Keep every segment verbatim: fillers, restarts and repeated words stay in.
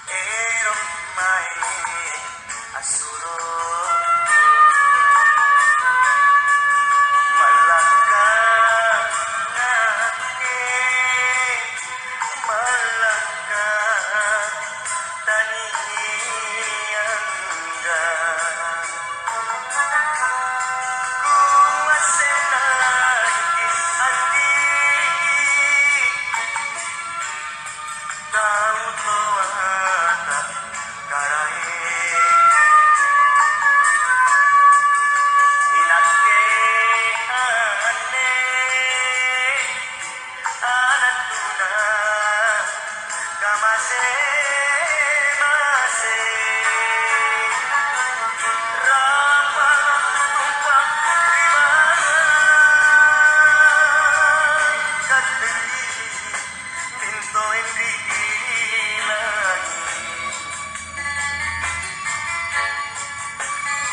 Ero' mae assuro mallakka nganne, mallakka taniangga. Kuassennaiki andiki tau toata Karaeng. Inakke anne ana' tuna kamase-mase. Rapa tumpa ri bawang katteli. Mintoeng ri langi'.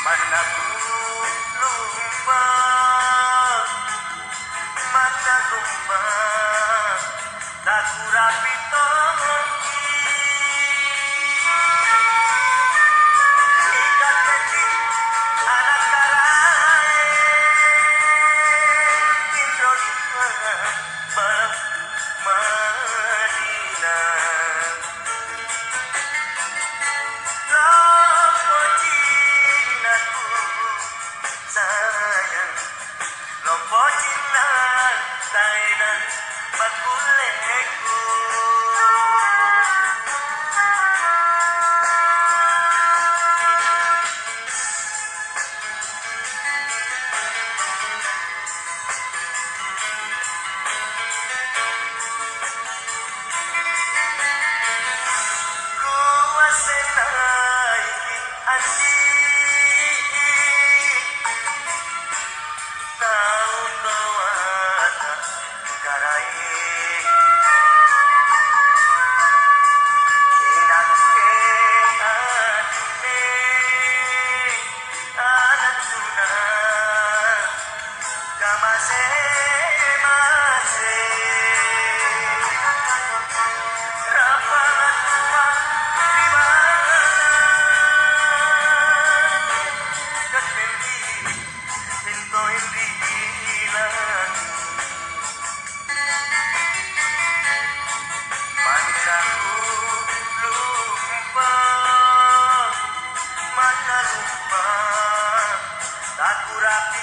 Manna kulumpa, manna gumpa, takurapi tongi. Ikatteki ana' Karaeng, tinro limang bala Madinah. Lompo cinnaku sayang, lompo cinna taena pakkulleku. Kuassennaiki andiki tau toata Karaeng. Inakke anne ana' tuna kamase-mase. Rappa ri bawang katteli, mintoeng ri langi'. Manna kulumpa, manna lumpa, takurapi